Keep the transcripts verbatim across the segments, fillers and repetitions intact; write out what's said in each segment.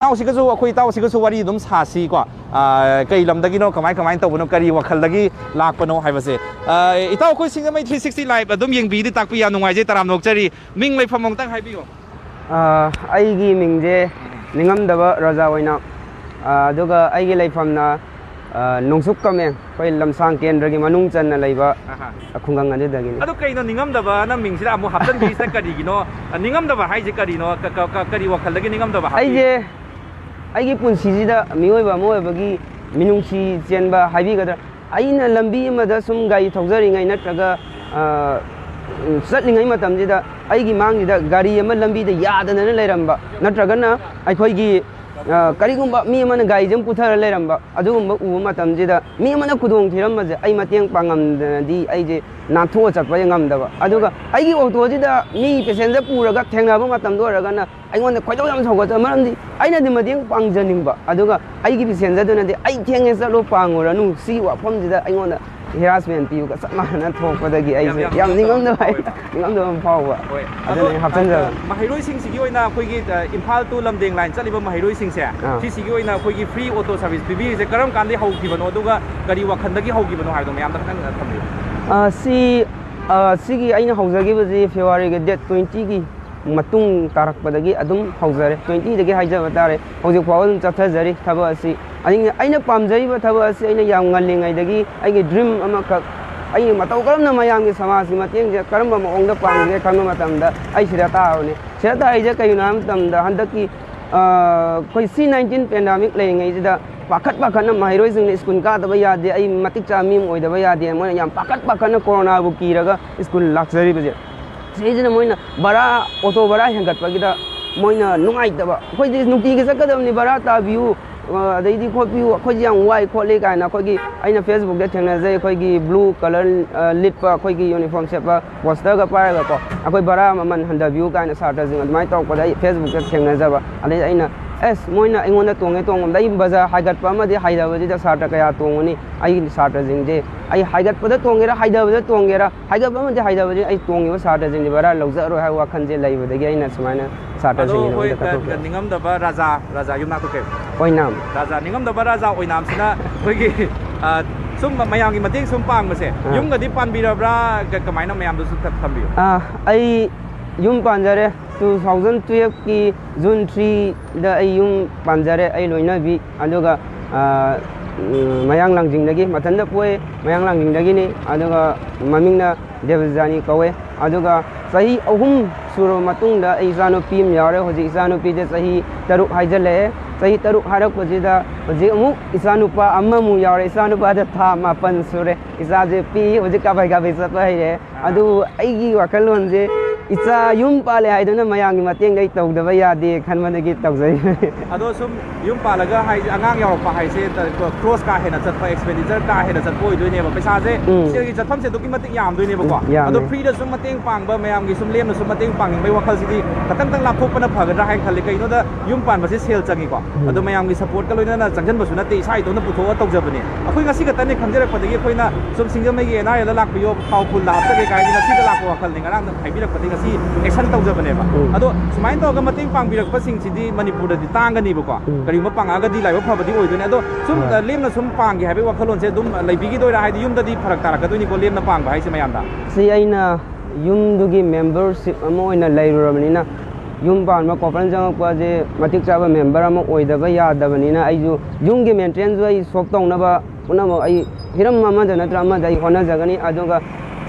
ꯏꯇꯥꯎꯁꯤꯒꯁꯨ, ꯑꯩꯈꯣꯏ ꯏꯇꯥꯎꯁꯤꯒꯁꯨ ꯋꯥꯔꯤ ꯑꯗꯨꯝ ꯁꯥꯁꯤꯀꯣ꯫ ꯑ, ꯀꯩ ꯂꯝꯗꯒꯤꯅꯣ, ꯀꯃꯥꯏ ꯀꯃꯥꯏꯅ ꯇꯧꯕꯅꯣ, ꯀꯔꯤ ꯋꯥꯈꯜꯗꯒꯤ ꯂꯥꯛꯄꯅꯣ ꯍꯥꯏꯕꯁꯦ꯫ ꯑ, ꯏꯇꯥꯎ, ꯑꯩꯈꯣꯏ ꯁꯤꯡꯖꯃꯩ ꯊ꯭ꯔꯤ ꯁꯤꯛꯁꯇꯤ ꯂꯥꯏꯚ ꯑꯗꯨꯝ ꯌꯦꯡꯕꯤꯔꯗꯤ ꯇꯥꯛꯄꯤ, ꯌꯥꯝ ꯅꯨꯡꯉꯥꯏꯖꯩ, ꯇꯔꯥꯝꯅ ꯑꯣꯛꯆꯔꯤ꯫ ꯃꯤꯡ ꯂꯩꯐꯝ ꯑꯃꯨꯛꯇꯪ ꯍꯥꯏꯕꯤꯌꯨ꯫ ꯑ, ꯑꯩꯒꯤ ꯃꯤꯡꯁꯦ ꯅꯤꯡꯉꯝꯗꯕ ꯔꯣꯖꯥ ꯑꯣꯏꯅ, ꯑ, ꯑꯗꯨꯒ ꯑꯩꯒꯤ ꯂꯩꯐꯝꯅ, ꯑ, ꯅꯣꯡꯆꯨꯞ ꯀꯃꯦꯡ, ꯑꯩꯈꯣꯏ ꯂꯝꯁꯥꯡ ꯀꯦꯟꯗ꯭ꯔꯒꯤ ꯃꯅꯨꯡ ꯆꯟꯅ ꯂꯩꯕ ꯑꯍꯥ꯫ ꯈꯨꯡꯒꯪ ꯑꯗꯨꯗꯒꯤꯅꯤ꯫ ꯑꯗꯨ ꯀꯩꯅꯣ ꯅꯤꯡꯉꯝꯗꯕꯅ ꯃꯤꯡꯁꯤꯗ ꯑꯃꯨꯛ ꯍꯥꯞꯆꯤꯟꯕꯤꯔꯤꯁꯤꯅ ꯀꯔꯤꯒꯤꯅꯣ? ꯑ, ꯅꯤꯡꯉꯝꯗꯕ ꯍꯥꯏꯁꯦ ꯀꯔꯤꯅꯣ? ꯀ-, ꯀ-, ꯀ-, ꯀꯔꯤ ꯋꯥꯈꯜꯗꯒꯤ ꯅꯤꯡꯉꯝꯗꯕ ꯍꯥꯞꯄꯤ? ꯑꯩꯁꯦ ꯑꯩꯒꯤ ꯄꯨꯟꯁꯤꯁꯤꯗ ꯃꯤꯑꯣꯏꯕ ꯑꯃ ꯑꯣꯏꯕꯒꯤ ꯃꯤꯅꯨꯡꯁꯤ ꯆꯦꯟꯕ ꯍꯥꯏꯕꯤꯒꯗ꯭ꯔꯥ? ꯑꯩꯅ ꯂꯝꯕꯤ ꯑꯃꯗ ꯁꯨꯝ ꯒꯥꯔꯤ ꯊꯧꯖꯔꯤꯉꯩ ꯅꯠꯇ꯭ꯔꯒ, ꯑ, ꯆꯠꯂꯤꯉꯩ ꯃꯇꯝꯁꯤꯗ ꯑꯩꯒꯤ ꯃꯥꯡꯁꯤꯗ ꯒꯥꯔꯤ ꯑꯃ ꯂꯝꯕꯤꯗ ꯌꯥꯗꯗꯅ ꯂꯩꯔꯝꯕ, ꯅꯠꯇ꯭ꯔꯒꯅ ꯑꯩꯈꯣꯏꯒꯤ, ꯑ, ꯀꯔꯤꯒꯨꯝꯕ ꯃꯤ ꯑꯃꯅ ꯒꯥꯔꯤꯁꯦ ꯑꯃ ꯄꯨꯊꯔ ꯂꯩꯔꯝꯕ, ꯑꯗꯨꯒꯨꯝꯕ ꯎꯕ ꯃꯇꯝꯁꯤꯗ ꯃꯤ ꯑꯃꯅ ꯈꯨꯗꯣꯡ ꯊꯤꯔꯝꯕꯁꯦ ꯑꯩ ꯃꯇꯦꯡ ꯄꯥꯡꯉꯝꯗꯅꯗꯤ ꯑꯩꯁꯦ ꯅꯥꯟꯊꯣꯛꯑ ꯆꯠꯄꯁꯦ ꯉꯝꯗꯕ꯫ ꯑꯗꯨꯒ ꯑꯩꯒꯤ ꯑꯣꯇꯣꯁꯤꯗ ꯃꯤ ꯄꯦꯁꯦꯟꯖꯔ ꯄꯨꯔꯒ ꯊꯦꯡꯅꯕ ꯃꯇꯝꯗ ꯑꯣꯏꯔꯒꯅ ꯑꯩꯉꯣꯟꯗ ꯈꯣꯏꯗꯧ ꯌꯥꯝ ꯁꯧꯒꯠꯆꯕ, ꯃꯔꯝꯗꯤ ꯑꯩꯅꯗꯤ ꯃꯇꯦꯡ ꯄꯥꯡꯖꯅꯤꯡꯕ, ꯑꯗꯨꯒ ꯑꯩꯒꯤ ꯄꯦꯁꯦꯟꯖꯔꯗꯨꯅꯗꯤ "ꯑꯩ ꯊꯦꯡꯉꯦ, ꯆꯠꯂꯣ, ꯄꯥꯡꯉꯨꯔꯅꯨ", ꯁꯤꯒꯤ ꯋꯥꯐꯝꯁꯤꯗ ꯑꯩꯉꯣꯟꯗ ꯍꯦꯔꯥꯁꯃꯦꯟ ꯄꯤꯕꯒ ꯆꯞ ꯃꯥꯟꯅꯅ ꯊꯣꯛꯄꯗꯒꯤ ꯑꯩꯁꯦ ꯌꯥꯝ, ꯌꯥꯝ ꯌꯥꯝ ꯅꯤꯡꯉꯝꯗꯕ ꯅꯤꯡꯉꯝꯗꯕ ꯍꯥꯏ-, ꯐꯥꯎꯋꯦꯕ꯫ ꯅꯤꯡꯉꯝꯗꯕ ꯑꯃ ꯐꯥꯎꯕ꯫ ꯍꯣꯏ꯫ ꯑꯗꯨꯅ ꯑꯗꯣ, ꯑꯩ ꯍꯥꯞꯆꯤꯟꯖꯕꯅꯤ꯫ ꯑ, ꯃꯍꯩꯔꯣꯏꯁꯤꯡꯁꯤꯒꯤ ꯑꯣꯏꯅ ꯑꯩꯈꯣꯏꯒꯤ, ꯑ, ꯏꯝꯐꯥꯜ to ꯂꯝꯗꯦꯡ ꯂꯥꯏꯟ ꯆꯠꯂꯤꯕ ꯃꯍꯩꯔꯣꯏꯁꯤꯡꯁꯦ, ꯑꯥ꯫ ꯁꯤꯁꯤꯒꯤ ꯑꯣꯏꯅ ꯑꯩꯈꯣꯏꯒꯤ ꯐ꯭ꯔꯤ ꯑꯣꯇꯣ ꯁꯥꯔꯚꯤꯁ ꯄꯤꯕꯤꯔꯤꯁꯦ ꯀꯔꯝ ꯀꯥꯟꯗꯒꯤ ꯍꯧꯈꯤꯕꯅꯣ, ꯑꯗꯨꯒ ꯀꯔꯤ ꯋꯥꯈꯜꯗꯒꯤ ꯍꯧꯈꯤꯕꯅꯣ ꯍꯥꯏꯕꯗꯣ ꯃꯌꯥꯝꯗ ꯈꯤꯇꯪ, ꯑ, ꯊꯝꯕꯤꯌꯨ꯫ ꯑ, ꯁꯤ, ꯑ, ꯁꯤꯒꯤ ꯑꯩꯅ ꯍꯧꯖꯈꯤꯕꯁꯤ ꯐꯦꯕ꯭ꯔꯨꯋꯥꯔꯤꯒꯤ date twenty ꯒꯤ ꯃꯇꯨꯡ ꯇꯥꯔꯛꯄꯗꯒꯤ ꯑꯗꯨꯝ ꯍꯧꯖꯔꯦ, twenty ꯗꯒꯤ ꯍꯥꯏꯖꯕ ꯇꯥꯔꯦ꯫ ꯍꯧꯖꯤꯛ ꯐꯥꯎꯕ ꯑꯗꯨꯝ ꯆꯠꯊꯖꯔꯤ ꯊꯕꯛ ꯑꯁꯤ꯫ ꯑꯩꯅ, ꯑꯩꯅ ꯄꯥꯝꯖꯔꯤꯕ ꯊꯕꯛ ꯑꯁꯤ ꯑꯩꯅ ꯌꯥꯝ ꯉꯜꯂꯤꯉꯩꯗꯒꯤ ꯑꯩꯒꯤ dream ꯑꯃꯈꯛ, ꯑꯩꯅ ꯃꯇꯧ ꯀꯔꯝꯅ ꯃꯌꯥꯝꯒꯤ ꯁꯃꯥꯖꯒꯤ ꯃꯇꯦꯡꯁꯦ ꯀꯔꯝꯕ ꯃꯑꯣꯡꯗ ꯄꯥꯡꯒꯦ ꯈꯟꯕ ꯃꯇꯝꯗ ꯑꯩ ꯁꯤꯗ ꯇꯥꯕꯅꯤ꯫ ꯁꯤꯗ ꯇꯥꯔꯤꯁꯦ ꯀꯩꯒꯤꯅꯣ ꯍꯥꯏꯕ ꯃꯇꯝꯗ ꯍꯟꯗꯛꯀꯤ, ꯑ, ꯑꯩꯈꯣꯏ C nineteen pandemic ꯂꯩꯔꯤꯉꯩꯁꯤꯗ ꯄꯥꯈꯠ ꯄꯥꯈꯠꯅ ꯃꯍꯩꯔꯣꯏꯁꯤꯡꯅ ꯁ꯭ꯀꯨꯜ ꯀꯥꯗꯕ ꯌꯥꯗꯦ, ꯑꯩ ꯃꯇꯤꯛ ꯆꯥꯕ ꯃꯤ ꯑꯃ ꯑꯣꯏꯗꯕ ꯌꯥꯗꯦ, ꯃꯣꯏꯅ ꯌꯥꯝ ꯄꯥꯈꯠ ꯄꯥꯈꯠꯅ ꯀꯣꯔꯣꯅꯥꯕꯨ ꯀꯤꯔꯒ ꯁ꯭ꯀꯨꯜ ꯂꯥꯛꯆꯔꯤꯕꯁꯦ꯫ ꯁꯤꯗꯩꯁꯤꯗ ꯃꯣꯏꯅ ꯚꯔꯥ, ꯑꯣꯇꯣ ꯚꯔꯥ ꯍꯦꯟꯒꯠꯄꯒꯤꯗ ꯃꯣꯏꯅ ꯅꯨꯡꯉꯥꯏꯇꯕ, "ꯑꯩꯈꯣꯏꯗꯤ ꯅꯨꯡꯇꯤꯒꯤ ꯆꯠꯀꯗꯕꯅꯤ, ꯚꯔꯥ ꯇꯥꯕꯤꯌꯨ, ꯑ, ꯑꯗꯩꯗꯤ ꯈꯣꯠꯄꯤꯌꯨ, ꯑꯩꯈꯣꯏꯗꯤ ꯌꯥꯝ ꯋꯥꯏ ꯈꯣꯠꯂꯤ" ꯀꯥꯏꯅ ꯑꯩꯈꯣꯏꯒꯤ, ꯑꯩꯅ Facebook ꯇ ꯊꯦꯡꯅꯖꯩ, ꯑꯩꯈꯣꯏꯒꯤ blue colour, ꯑ, ꯂꯤꯠꯄ, ꯑꯩꯈꯣꯏꯒꯤ uniform ꯁꯦꯠꯄ poster ꯒ ꯄꯥꯏꯔꯒꯀꯣ, "ꯑꯩꯈꯣꯏ ꯚꯔꯥ ꯃꯃꯜ ꯍꯟꯊꯕꯤꯌꯨ" ꯀꯥꯏꯅ ꯁꯥꯇ꯭ꯔꯁꯤꯡ ꯑꯗꯨꯃꯥꯏꯅ ꯇꯧꯔꯛꯄꯗ ꯑꯩ Facebook ꯇ ꯊꯦꯡꯅꯖꯕ, ꯑꯗꯩ ꯑꯩꯅ ꯑꯦꯁ, ꯃꯣꯏꯅ ꯑꯩꯉꯣꯟꯗ ꯇꯣꯡꯉꯦ ꯇꯣꯡꯉꯣꯝꯗ, ꯑꯩ ꯕꯖꯥꯔ ꯍꯥꯏꯒꯠꯄ ꯑꯃꯗꯤ ꯍꯥꯏꯊꯕꯁꯤꯗ ꯁꯥꯇ꯭ꯔ ꯀꯌꯥ ꯇꯣꯡꯉꯅꯤ? ꯑꯩꯒꯤ ꯁꯥꯇ꯭ꯔꯁꯤꯡꯁꯦ ꯑꯩ ꯍꯥꯏꯒꯠꯄꯗ ꯇꯣꯡꯒꯦꯔꯥ, ꯍꯥꯏꯊꯕꯗ ꯇꯣꯡꯒꯦꯔꯥ, ꯍꯥꯏꯒꯠꯄ ꯑꯃꯗꯤ ꯍꯥꯏꯊꯕꯁꯤ ꯑꯩ ꯇꯣꯡꯉꯤꯕ ꯁꯥꯇ꯭ꯔꯁꯤꯡꯁꯦ ꯚꯔꯥ ꯂꯧꯖꯔꯣꯏ ꯍꯥꯏꯕ ꯋꯥꯈꯜꯁꯦ ꯂꯩꯕꯗꯒꯤ ꯑꯩꯅ ꯁꯨꯃꯥꯏꯅ ꯑꯗꯣ ꯁꯥꯇ꯭ꯔꯁꯤꯡꯒꯤꯗꯃꯛꯇ ꯑꯩꯈꯣꯏ ꯀꯠꯊꯣꯛꯈꯤꯕ꯫ ꯅꯤꯡꯉꯝꯗꯕ ꯔꯥꯖꯥ, ꯔꯥꯖꯥ ꯌꯨꯝꯅꯥꯛꯇꯣ ꯀꯩ? ꯑꯣꯏꯅꯥꯝ꯫ ꯔꯥꯖꯥ ꯅꯤꯡꯉꯝꯗꯕ ꯔꯥꯖꯥ ꯑꯣꯏꯅꯥꯝꯁꯤꯅ ꯑꯩꯈꯣꯏꯒꯤ, ꯑ, ꯁꯨꯝ ꯃꯌꯥꯝꯒꯤ ꯃꯇꯦꯡ ꯁꯨꯝ ꯄꯥꯡꯕꯁꯦ, ꯑꯥ꯫ ꯌꯨꯝꯒꯗꯤ ꯄꯥꯟꯕꯤꯔꯕ꯭ꯔꯥ? ꯀ-, ꯀꯃꯥꯏꯅ ꯃꯌꯥꯝꯗꯁꯨ ꯊꯝꯕꯤꯌꯨ? ꯑꯥ, ꯑꯩ ꯌꯨꯝ ꯄꯥꯟꯖꯔꯦ꯫ Two thousand twelve ꯀꯤ June three ꯗ ꯑꯩ ꯌꯨꯝ ꯄꯥꯟꯖꯔꯦ, ꯑꯩ ꯂꯣꯏꯅꯕꯤ꯫ ꯑꯗꯨꯒ, ꯑ, ꯎꯝ, ꯃꯌꯥꯡ ꯂꯥꯡꯖꯤꯡꯗꯒꯤ, ꯃꯊꯟꯇ ꯄꯣꯛꯑꯦ, ꯃꯌꯥꯡ ꯂꯥꯡꯖꯤꯡꯗꯒꯤꯅꯤ꯫ ꯑꯗꯨꯒ ꯃꯃꯤꯡꯅ ꯗꯦꯕꯖꯥꯅꯤ ꯀꯧꯋꯦ꯫ ꯑꯗꯨꯒ ꯆꯍꯤ ꯑꯍꯨꯝ ꯁꯨꯔꯕ ꯃꯇꯨꯡꯗ ꯑꯩ ꯏꯆꯥꯅꯨꯄꯤ ꯑꯃ ꯌꯥꯎꯔꯦ꯫ ꯍꯧꯖꯤꯛ ꯏꯆꯥꯅꯨꯄꯤꯗ ꯆꯍꯤ ꯇꯔꯨꯛ ꯍꯥꯏꯖꯜꯂꯛꯑꯦ꯫ ꯆꯍꯤ ꯇꯔꯨꯛ ꯍꯥꯏꯔꯛꯄꯁꯤꯗ ꯍꯧꯖꯤꯛ ꯑꯃꯨꯛ ꯏꯆꯥꯅꯨꯄꯥ ꯑꯃꯃꯨꯛ ꯌꯥꯎꯔꯦ꯫ ꯏꯆꯥꯅꯨꯄꯥꯗ ꯊꯥ ꯃꯥꯄꯟ ꯁꯨꯔꯦ꯫ ꯏꯆꯥꯁꯦ ꯄꯤꯛꯏ, ꯍꯧꯖꯤꯛ ꯀꯥꯕꯩ ꯀꯥꯕꯩ ꯆꯠꯄ ꯍꯩꯔꯦ꯫ ꯑꯥ꯫ ꯑꯗꯨꯕꯨ ꯑꯩꯒꯤ ꯋꯥꯈꯜꯂꯣꯟꯁꯦ, ꯏꯆꯥ ꯌꯨꯝ ꯄꯥꯜꯂꯦ ꯍꯥꯏꯗꯨꯅ ꯃꯌꯥꯝꯒꯤ ꯃꯇꯦꯡꯗ ꯑꯩ ꯇꯧꯗꯕ ꯌꯥꯗꯦ ꯈꯟꯕꯗꯒꯤ ꯇꯧꯖꯩ꯫ ꯑꯗꯣ ꯁꯨꯝ ꯌꯨꯝ ꯄꯥꯜꯂꯒ ꯍꯥꯏꯁꯦ, ꯑꯉꯥꯡ ꯌꯥꯎꯔꯛꯄ ꯍꯥꯏꯁꯦ, ꯈ꯭ꯔꯣꯁ ꯀꯥ ꯍꯦꯟꯅ ꯆꯠꯄ, ꯑꯦꯛꯁꯄꯦꯟꯗꯤꯆꯔ ꯀꯥ ꯍꯦꯟꯅ ꯆꯠꯄ ꯑꯣꯏꯗꯣꯏꯅꯦꯕ꯫ ꯄꯩꯁꯥꯁꯦ, ꯎꯝ꯫ ꯁꯦꯜꯒꯤ ꯆꯠꯐꯝꯁꯦ ꯑꯗꯨꯛꯀꯤ ꯃꯇꯤꯛ ꯌꯥꯝꯗꯣꯏꯅꯦꯕꯀꯣ꯫ ꯎꯝ, ꯌꯥꯝꯃꯦ꯫ ꯑꯗꯣ ꯐ꯭ꯔꯤꯗ ꯁꯨꯝ ꯃꯇꯦꯡ ꯄꯥꯡꯕ, ꯃꯌꯥꯝꯒꯤ ꯁꯨꯝ ꯂꯦꯝꯅ ꯁꯨꯝ ꯃꯇꯦꯡ ꯄꯥꯡꯅꯤꯡꯕꯒꯤ ꯋꯥꯈꯜꯁꯤꯗꯤ ꯈꯇꯪꯇꯪ ꯂꯥꯞꯊꯣꯛꯄꯅ ꯐꯒꯗ꯭ꯔꯥ ꯍꯥꯏꯅ ꯈꯜꯂꯤ꯫ ꯀꯩꯒꯤꯅꯣꯗ, ꯌꯨꯝ ꯄꯥꯟꯕꯁꯦ ꯁꯦꯜ ꯆꯪꯉꯤꯀꯣ꯫ ꯎꯝ꯫ ꯑꯗꯣ ꯃꯌꯥꯝꯒꯤ ꯁꯄꯣꯔꯠꯀ ꯂꯣꯏꯅꯅ ꯆꯪꯁꯤꯟꯕꯁꯨ ꯅꯠꯇꯦ, ꯏꯁꯥ ꯏꯇꯣꯝꯇ ꯄꯨꯊꯣꯛꯑ ꯇꯧꯖꯕꯅꯦ꯫ ꯑꯩꯈꯣꯏ ꯉꯁꯤ ꯈꯛꯇꯅꯦ ꯈꯪꯖꯔꯛꯄꯗꯒꯤ ꯑꯩꯈꯣꯏꯅ ꯁꯨꯝ ꯁꯤꯡꯖꯃꯩꯒꯤ ꯑꯦꯟ ꯑꯥꯔ ꯑꯦꯜꯗ ꯂꯥꯛꯄꯤꯌꯣ, ꯊꯥꯎ ꯐꯨꯜꯗ ꯍꯥꯞꯆꯒꯦ ꯀꯥꯏꯅ ꯉꯁꯤꯗ ꯂꯥꯛꯄ ꯋꯥꯈꯜꯅꯤ, ꯉꯔꯥꯡꯗ ꯍꯥꯏꯕꯤꯔꯛꯄꯗꯒꯤ ꯉꯁꯤ ꯑꯦꯛꯁꯟ ꯇꯧꯖꯕꯅꯦꯕ꯫ ꯎꯝ꯫ ꯑꯗꯣ ꯁꯨꯃꯥꯏꯅ ꯇꯧꯔꯒ ꯃꯇꯦꯡ ꯄꯥꯡꯕꯤꯔꯛꯄꯁꯤꯡꯁꯤꯗꯤ ꯃꯅꯤꯄꯨꯔꯗꯗꯤ ꯇꯥꯡꯒꯅꯤꯕꯀꯣ꯫ ꯎꯝ꯫ ꯀꯔꯤꯒꯨꯝꯕ ꯄꯥꯡꯉꯛꯑꯒꯗꯤ ꯂꯥꯏꯕꯛ ꯐꯕꯗꯤ ꯑꯣꯏꯗꯣꯏꯅꯦ꯫ ꯑꯗꯣ ꯁꯨꯝ, ꯍꯣꯏ꯫ ꯑ, ꯂꯦꯝꯅ ꯁꯨꯝ ꯄꯥꯡꯒꯦ ꯍꯥꯏꯕꯒꯤ ꯋꯥꯈꯜꯂꯣꯟꯁꯦ ꯑꯗꯨꯝ ꯂꯩꯕꯤꯈꯤꯗꯣꯏꯔꯥ? ꯍꯥꯏꯗꯤ ꯌꯨꯝꯗꯗꯤ ꯐꯔꯛ ꯇꯥꯔꯛꯀꯗꯣꯏꯅꯤꯀꯣ ꯂꯦꯝꯅ ꯄꯥꯡꯕ ꯍꯥꯏꯁꯦ ꯃꯌꯥꯝꯗ꯫ ꯁꯤ ꯑꯩꯅ ꯌꯨꯝꯗꯨꯒꯤ ꯃꯦꯝꯕꯔꯁꯤꯞ ꯑꯃ ꯑꯣꯏꯅ ꯂꯩꯔꯨꯔꯕꯅꯤꯅ, ꯌꯨꯝ ꯄꯥꯟꯕ ꯀꯣꯄꯜ ꯆꯪꯉꯛꯄꯁꯦ ꯃꯇꯤꯛ ꯆꯥꯕ ꯃꯦꯝꯕꯔ ꯑꯃ ꯑꯣꯏꯗꯕ ꯌꯥꯗꯕꯅꯤꯅ, ꯑꯩꯁꯨ ꯌꯨꯝꯒꯤ ꯃꯦꯟꯇꯦꯅꯦꯟꯁꯁꯨ ꯑꯩ ꯁꯣꯞ ꯇꯧꯅꯕ ꯄꯨꯝꯅꯃꯛ ꯑꯩ ꯍꯤꯔꯝ ꯑꯃꯗ ꯅꯠꯇ꯭ꯔ ꯑꯃꯗ ꯑꯩ ꯍꯣꯠꯅꯖꯒꯅꯤ꯫ ꯑꯗꯨꯒ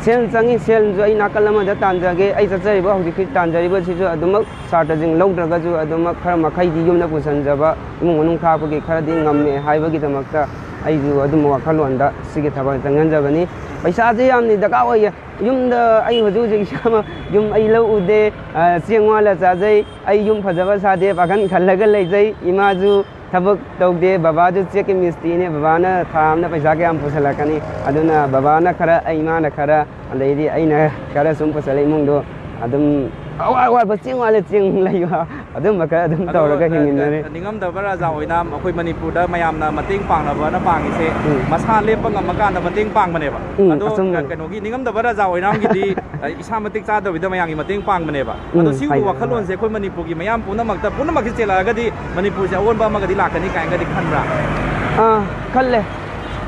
ꯁꯦꯜ ꯆꯪꯉꯤ, ꯁꯦꯜꯁꯨ ꯑꯩ ꯅꯥꯀꯜ ꯑꯃꯗ ꯇꯥꯟꯖꯒꯦ꯫ ꯑꯩ ꯆꯠꯆꯔꯤꯕ, ꯍꯧꯖꯤꯛꯀꯤ ꯇꯥꯟꯖꯔꯤꯕꯁꯤꯁꯨ ꯑꯗꯨꯃꯛ ꯁꯥꯇ꯭ꯔꯁꯤꯡ ꯂꯧꯗ꯭ꯔꯒꯁꯨ ꯑꯗꯨꯃꯛ ꯈꯔ ꯃꯈꯩꯗꯤ ꯌꯨꯝꯗ ꯄꯨꯁꯤꯟꯖꯕ, ꯏꯃꯨꯡ ꯃꯅꯨꯡ ꯊꯥꯛꯄꯒꯤ ꯈꯔꯗꯤ ꯉꯝꯃꯦ ꯍꯥꯏꯕꯒꯤꯗꯃꯛꯇ ꯑꯩꯁꯨ ꯑꯗꯨꯝꯕ ꯋꯥꯈꯜꯂꯣꯟꯗ ꯁꯤꯒꯤ ꯊꯕꯛ ꯆꯪꯍꯟꯖꯕꯅꯤ꯫ ꯄꯩꯁꯥꯁꯦ ꯌꯥꯝꯅ ꯗꯔꯀꯥꯔ ꯑꯣꯏꯌꯦ꯫ ꯌꯨꯝꯗ ꯑꯩ ꯍꯧꯖꯤꯛ ꯍꯧꯖꯤꯛ ꯏꯁꯥꯃꯛ ꯌꯨꯝ ꯑꯩ ꯂꯧ ꯎꯗꯦ, ꯑ, ꯆꯦꯡ ꯋꯥꯜꯂ ꯆꯥꯖꯩ꯫ ꯑꯩ ꯌꯨꯝ ꯐꯖꯕ ꯁꯥꯗꯦ, ꯄꯥꯈꯟ ꯈꯜꯂꯒ ꯂꯩꯖꯩ꯫ ꯏꯃꯥꯁꯨ ꯊꯕꯛ ꯇꯧꯗꯦ, ꯕꯕꯥꯁꯨ ꯆꯦꯛꯀꯤ ꯃꯤꯁꯇ꯭ꯔꯤꯅꯦ꯫ ꯕꯕꯥꯅ ꯊꯥ ꯑꯃꯗ ꯄꯩꯁꯥ ꯀꯌꯥꯝ ꯄꯨꯁꯜꯂꯛꯀꯅꯤ? ꯑꯗꯨꯅ ꯕꯕꯥꯅ ꯈꯔ, ꯑꯩ, ꯏꯃꯥꯅ ꯈꯔ, ꯑꯗꯩꯗꯤ ꯑꯩꯅ ꯈꯔ ꯁꯨꯝ ꯄꯨꯁꯜꯂꯦ꯫ ꯏꯃꯨꯡꯗꯣ ꯑꯗꯨꯝ ꯑꯋꯥ ꯑꯋꯥꯕ ꯆꯦꯡ ꯋꯥꯠꯂꯦ ꯆꯦꯡ ꯂꯩꯕ, ꯑꯗꯨꯝꯕ ꯈꯔ ꯑꯗꯨꯝ ꯑꯗꯣ, ꯇꯧꯔꯒ ꯑ, ꯍꯤꯡꯃꯤꯟꯅꯔꯤ꯫ ꯑ, ꯅꯤꯡꯉꯝꯗꯕ ꯔꯥꯖꯥ ꯑꯣꯏꯅ ꯑꯩꯈꯣꯏ ꯃꯅꯤꯄꯨꯔꯗ ꯃꯌꯥꯝꯅ ꯃꯇꯦꯡ ꯄꯥꯡꯅꯕꯅ ꯄꯥꯡꯉꯤꯁꯦ ꯎꯝ꯫ ꯃꯁꯥ ꯂꯦꯞꯄ ꯉꯝꯃꯀꯥꯟꯗ ꯃꯇꯦꯡ ꯄꯥꯡꯕꯅꯦꯕ꯫ ꯎꯝ, ꯑꯗꯣ, ꯑꯆꯨꯝꯕꯅꯦ꯫ ꯀꯩꯅꯣꯒꯤ ꯅꯤꯡꯉꯝꯗꯕ ꯔꯥꯖꯥ ꯑꯣꯏꯅꯥꯝꯒꯤꯗꯤ, ꯑ, ꯏꯁꯥ ꯃꯇꯤꯛ ꯆꯥꯗꯕꯤꯗ ꯃꯌꯥꯝꯒꯤ ꯃꯇꯦꯡ ꯄꯥꯡꯕꯅꯦꯕ꯫ ꯑꯗꯣ ꯎꯝ, ꯁꯤꯒꯨꯝꯕ ꯍꯥꯏꯗꯤ, ꯋꯥꯈꯜꯂꯣꯟꯁꯦ ꯑꯩꯈꯣꯏ ꯃꯅꯤꯄꯨꯔꯒꯤ ꯃꯌꯥꯝ ꯄꯨꯝꯅꯃꯛꯇ, ꯄꯨꯝꯅꯃꯛꯁꯤ ꯆꯦꯜꯂꯛꯑꯒꯗꯤ ꯃꯅꯤꯄꯨꯔꯁꯦ ꯑꯑꯣꯟꯕ ꯑꯃꯒꯗꯤ ꯂꯥꯛꯀꯅꯤ ꯀꯥꯏꯅꯒꯗꯤ ꯈꯟꯕ꯭ꯔꯥ? ꯑꯥ, ꯈꯜꯂꯦ꯫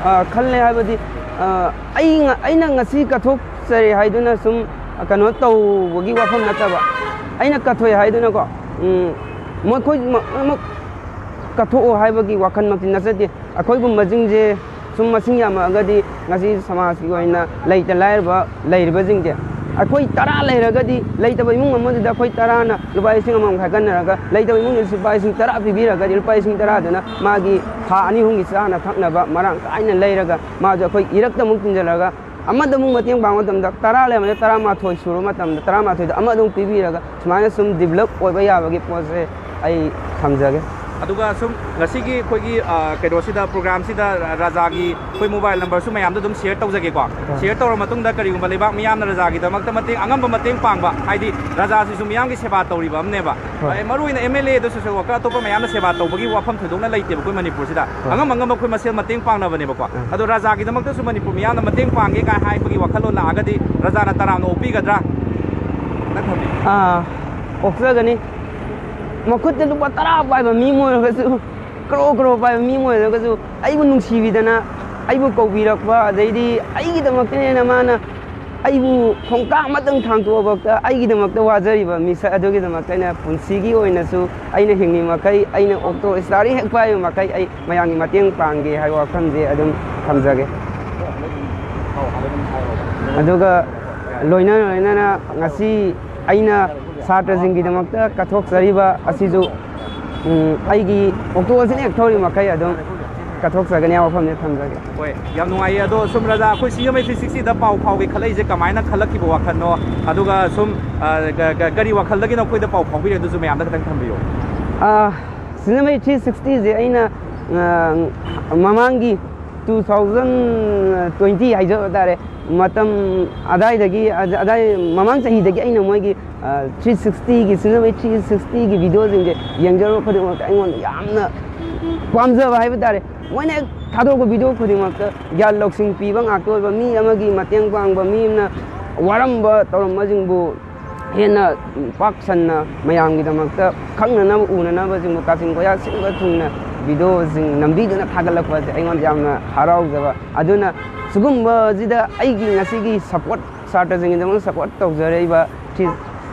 ꯑꯥ, ꯈꯜꯂꯦ ꯍꯥꯏꯕꯗꯤ, ꯑꯥ, ꯑꯩ ꯉ-, ꯑꯩꯅ ꯉꯁꯤ ꯀꯠꯊꯣꯛꯆꯔꯦ ꯍꯥꯏꯗꯨꯅ ꯁꯨꯝ ꯀꯩꯅꯣ ꯇꯧꯕꯒꯤ ꯋꯥꯐꯝ ꯅꯠꯇꯕ, ꯑꯩꯅ ꯀꯠꯊꯣꯛꯑꯦ ꯍꯥꯏꯗꯨꯅꯀꯣ, ꯎꯝ, ꯃꯈꯣꯏ ꯃ-, ꯃ-, ꯀꯠꯊꯣꯛꯑꯣ ꯍꯥꯏꯕꯒꯤ ꯋꯥꯈꯜꯃꯛꯇꯤ ꯅꯠꯆꯗꯦ꯫ ꯑꯩꯈꯣꯏꯒꯨꯝꯕꯁꯤꯡꯁꯦ ꯁꯨꯝ ꯃꯁꯤꯡ ꯌꯥꯝꯃꯛꯑꯒꯗꯤ ꯉꯁꯤ ꯁꯃꯥꯖꯀꯤ ꯑꯣꯏꯅ ꯂꯩꯇ ꯂꯥꯏꯔꯕ ꯂꯩꯔꯤꯕꯁꯤꯡꯁꯦ, ꯑꯩꯈꯣꯏ ꯇꯔꯥ ꯂꯩꯔꯒꯗꯤ, ꯂꯩꯇꯕ ꯏꯃꯨꯡ ꯑꯃꯗꯨꯗ ꯑꯩꯈꯣꯏ ꯇꯔꯥꯅ ꯂꯨꯄꯥ ꯂꯤꯁꯤꯡ ꯑꯃꯃꯝ ꯈꯥꯏꯒꯠꯅꯔꯒ, ꯂꯩꯇꯕ ꯏꯃꯨꯡꯗꯨꯗ ꯂꯨꯄꯥ ꯂꯤꯁꯤꯡ ꯇꯔꯥ ꯄꯤꯕꯤꯔꯒꯗꯤ, ꯂꯨꯄꯥ ꯂꯤꯁꯤꯡ ꯇꯔꯥꯗꯨꯅ ꯃꯥꯒꯤ ꯊꯥ ꯑꯅꯤ ꯑꯍꯨꯝꯒꯤ ꯆꯥꯅ ꯊꯛꯅꯕ ꯃꯔꯥꯡ ꯀꯥꯏꯅ ꯂꯩꯔꯒ, ꯃꯥꯁꯨ ꯑꯩꯈꯣꯏ ꯏꯔꯛꯇ ꯑꯃꯨꯛ ꯇꯤꯟꯁꯤꯜꯂꯒ, ꯑꯃꯗ ꯑꯃꯨꯛ ꯃꯇꯦꯡ ꯄꯥꯡꯕ ꯃꯇꯝꯗ, ꯇꯔꯥ ꯂꯩꯔꯝꯕꯗ ꯇꯔꯥꯃꯥꯊꯣꯏ ꯁꯨꯔꯕ ꯃꯇꯝꯗ, ꯇꯔꯥꯃꯥꯊꯣꯏꯗ ꯑꯃ ꯑꯗꯨꯝ ꯄꯤꯕꯤꯔꯒ, ꯁꯨꯃꯥꯏꯅ ꯁꯨꯝ develop ꯑꯣꯏꯕ ꯌꯥꯕꯒꯤ ꯄꯣꯠꯁꯦ ꯑꯩ ꯊꯝꯖꯒꯦ꯫ ꯑꯗꯨꯒ ꯁꯨꯝ ꯉꯁꯤꯒꯤ ꯑꯩꯈꯣꯏꯒꯤ, ꯑ, ꯀꯩꯅꯣꯁꯤꯗ, programꯁꯤꯗ ꯔꯥꯖꯥꯒꯤ ꯑꯩꯈꯣꯏ mobile numberꯁꯨ ꯃꯌꯥꯝꯗ ꯑꯗꯨꯝ share ꯇꯧꯖꯒꯦꯀꯣ꯫ ꯍꯣꯏ꯫ Share ꯇꯧꯔ ꯃꯇꯨꯡꯗ ꯀꯔꯤꯒꯨꯝꯕ ꯂꯩꯕꯥꯛ ꯃꯤꯌꯥꯝꯅ ꯔꯥꯖꯥꯒꯤꯗꯃꯛꯇ ꯃꯇꯦꯡ, ꯑꯉꯝꯕ ꯃꯇꯦꯡ ꯄꯥꯡꯕ, ꯍꯥꯏꯗꯤ ꯔꯥꯖꯥꯁꯤꯁꯨ ꯃꯤꯌꯥꯝꯒꯤ ꯁꯦꯕꯥ ꯇꯧꯔꯤꯕ ꯑꯃꯅꯦꯕ꯫ ꯍꯣꯏ꯫ ꯑꯦ, ꯃꯔꯨ ꯑꯣꯏꯅ MLA ꯑꯗꯨ social worker ꯑꯇꯣꯞꯄ ꯃꯌꯥꯝꯅ ꯁꯦꯕꯥ ꯇꯧꯕꯒꯤ ꯋꯥꯐꯝ ꯊꯣꯏꯗꯣꯛꯅ ꯂꯩꯇꯦꯕ ꯑꯩꯈꯣꯏ ꯃꯅꯤꯄꯨꯔꯁꯤꯗ꯫ ꯍꯣꯏ꯫ ꯑꯉꯝ ꯑꯉꯝꯕ ꯑꯩꯈꯣꯏ ꯃꯁꯦꯜ ꯃꯇꯦꯡ ꯄꯥꯡꯅꯕꯅꯦꯕꯀꯣ꯫ ꯎꯝ꯫ ꯑꯗꯣ ꯔꯥꯖꯥꯒꯤꯗꯃꯛꯇꯁꯨ ꯃꯅꯤꯄꯨꯔ ꯃꯤꯌꯥꯝꯅ ꯃꯇꯦꯡ ꯄꯥꯡꯒꯦ ꯀꯥꯏ ꯍꯥꯏꯕꯒꯤ ꯋꯥꯈꯜꯂꯣꯟ ꯂꯥꯛꯑꯒꯗꯤ ꯔꯥꯖꯥꯅ ꯇꯔꯥꯝꯅ ꯑꯣꯛꯄꯤꯒꯗ꯭ꯔꯥ? ꯈꯤꯇꯪ ꯊꯝꯕꯤꯌꯨ꯫ ꯑꯥ, ꯑꯣꯛꯆꯒꯅꯤ꯫ ꯃꯈꯨꯠꯇ ꯂꯨꯄꯥ ꯇꯔꯥ ꯄꯥꯏꯕ ꯃꯤ ꯑꯃ ꯑꯣꯏꯔꯒꯁꯨ, ꯀ꯭ꯔꯣ ꯀ꯭ꯔꯣ ꯄꯥꯏꯕ ꯃꯤ ꯑꯃ ꯑꯣꯏꯔꯒꯁꯨ, ꯑꯩꯕꯨ ꯅꯨꯡꯁꯤꯕꯤꯗꯅ, ꯑꯩꯕꯨ ꯀꯧꯕꯤꯔꯛꯄ, ꯑꯗꯩꯗꯤ ꯑꯩꯒꯤꯗꯃꯛꯇꯅꯦꯅ ꯃꯥꯅ ꯑꯩꯕꯨ ꯈꯣꯡꯀꯥꯞ ꯑꯃꯇꯪ ꯊꯥꯡꯇꯣꯛꯑꯕꯛꯇ ꯑꯩꯒꯤꯗꯃꯛꯇ ꯋꯥꯖꯔꯤꯕ ꯃꯤꯁꯛ ꯑꯗꯨꯒꯤꯗꯃꯛꯇ ꯑꯩꯅ ꯄꯨꯟꯁꯤꯒꯤ ꯑꯣꯏꯅꯁꯨ ꯑꯩꯅ ꯍꯤꯡꯂꯤ ꯃꯈꯩ ꯑꯩꯅ ꯑꯣꯛꯇꯣ ꯏꯁꯇꯥꯔꯤꯡ ꯍꯦꯛ ꯄꯥꯏꯕ ꯃꯈꯩ ꯑꯩ ꯃꯌꯥꯝꯒꯤ ꯃꯇꯦꯡ ꯄꯥꯡꯒꯦ ꯍꯥꯏꯕ ꯋꯥꯐꯝꯁꯦ ꯑꯗꯨꯝ ꯊꯝꯖꯒꯦ꯫ ꯑꯗꯨꯒ ꯂꯣꯏꯅꯅ ꯂꯣꯏꯅꯅ ꯉꯁꯤ ꯑꯩꯅ ꯁꯥꯇ꯭ꯔꯁꯤꯡꯒꯤꯗꯃꯛꯇ ꯀꯠꯊꯣꯛꯆꯔꯤꯕ ꯑꯁꯤꯁꯨ, ꯎꯝ, ꯑꯩꯒꯤ ꯑꯣꯛꯇꯣ ꯑꯁꯤꯅ ꯍꯦꯛ ꯊꯧꯔꯤ ꯃꯈꯩ ꯑꯗꯨꯝ ꯀꯠꯊꯣꯛꯆꯒꯅꯤ ꯍꯥꯏꯕ ꯋꯥꯐꯝꯁꯦ ꯊꯝꯖꯒꯦ꯫ ꯍꯣꯏ, ꯌꯥꯝ ꯅꯨꯡꯉꯥꯏꯌꯦ꯫ ꯑꯗꯣ ꯁꯨꯝ ꯔꯥꯖꯥ, ꯑꯩꯈꯣꯏ ꯁꯤꯡꯖꯃꯩ three sixty ꯗ ꯄꯥꯎ ꯐꯥꯎꯒꯦ ꯈꯜꯂꯛꯏꯁꯦ ꯀꯃꯥꯏꯅ ꯈꯜꯂꯛꯈꯤꯕ ꯋꯥꯈꯜꯅꯣ? ꯑꯗꯨꯒ ꯁꯨꯝ, ꯑ, ꯀ-, ꯀ-, ꯀꯔꯤ ꯋꯥꯈꯜꯗꯒꯤꯅꯣ ꯑꯩꯈꯣꯏꯗ ꯄꯥꯎ ꯐꯥꯎꯕꯤꯔꯦ? ꯑꯗꯨꯁꯨ ꯃꯌꯥꯝꯗ ꯈꯤꯇꯪ ꯊꯝꯕꯤꯌꯨ꯫ ꯑ, ꯁꯤꯡꯖꯃꯩ three sixty ꯁꯦ ꯑꯩꯅ, ꯑ, ꯃꯃꯥꯡꯒꯤ Two thousand twenty ꯍꯥꯏꯖꯕ ꯇꯥꯔꯦ, ꯃꯇꯝ ꯑꯗꯥꯏꯗꯒꯤ, ꯑꯗꯥꯏ ꯃꯃꯥꯡ ꯆꯍꯤꯗꯒꯤ ꯑꯩꯅ ꯃꯣꯏꯒꯤ ꯊ꯭ꯔꯤ ꯁꯤꯛꯁꯇꯤꯒꯤ, ꯁꯤꯖꯟ ꯊ꯭ꯔꯤ ꯁꯤꯛꯁꯇꯤꯒꯤ ꯚꯤꯗꯤꯑꯣꯁꯤꯡꯁꯦ ꯌꯦꯡꯖꯔꯨꯕ ꯈꯨꯗꯤꯡꯃꯛꯇ ꯑꯩꯉꯣꯟꯗ ꯌꯥꯝꯅ ꯄꯥꯝꯖꯕ ꯍꯥꯏꯕ ꯇꯥꯔꯦ꯫ ꯃꯣꯏꯅ ꯍꯦꯛ ꯊꯥꯗꯣꯛꯄ ꯚꯤꯗꯤꯑꯣ ꯈꯨꯗꯤꯡꯃꯛꯇ ꯒ꯭ꯌꯥꯟ ꯂꯧꯁꯤꯡ ꯄꯤꯕ ꯉꯥꯛꯇ ꯑꯣꯏꯕ, ꯃꯤ ꯑꯃꯒꯤ ꯃꯇꯦꯡ ꯄꯥꯡꯕ, ꯃꯤ ꯑꯃꯅ ꯋꯥꯔꯝꯕ ꯇꯧꯔꯝꯕꯁꯤꯡꯕꯨ ꯍꯦꯟꯅ ꯄꯥꯛ ꯁꯟꯅ ꯃꯌꯥꯝꯒꯤꯗꯃꯛꯇ ꯈꯪꯅꯅꯕ, ꯎꯅꯅꯕꯁꯤꯡꯕꯨ ꯀꯥꯆꯤꯟ ꯀꯣꯌꯥ ꯁꯤꯟꯕ ꯊꯨꯡꯅ ꯚꯤꯗꯤꯑꯣꯁꯤꯡ ꯅꯝꯕꯤꯗꯨꯅ ꯊꯥꯒꯠꯂꯛꯄ ꯑꯁꯤ ꯑꯩꯉꯣꯟꯗ ꯌꯥꯝꯅ ꯍꯔꯥꯎꯖꯕ꯫ ꯑꯗꯨꯅ ꯁꯤꯒꯨꯝꯕꯁꯤꯗ ꯑꯩꯒꯤ ꯉꯁꯤꯒꯤ ꯁꯞꯄꯣꯔꯠ, ꯁꯥꯇ꯭ꯔꯁꯤꯡꯒꯤꯗꯃꯛ ꯁꯞꯄꯣꯔꯠ ꯇꯧꯖꯔꯛꯏꯕ ꯊ꯭ꯔꯤ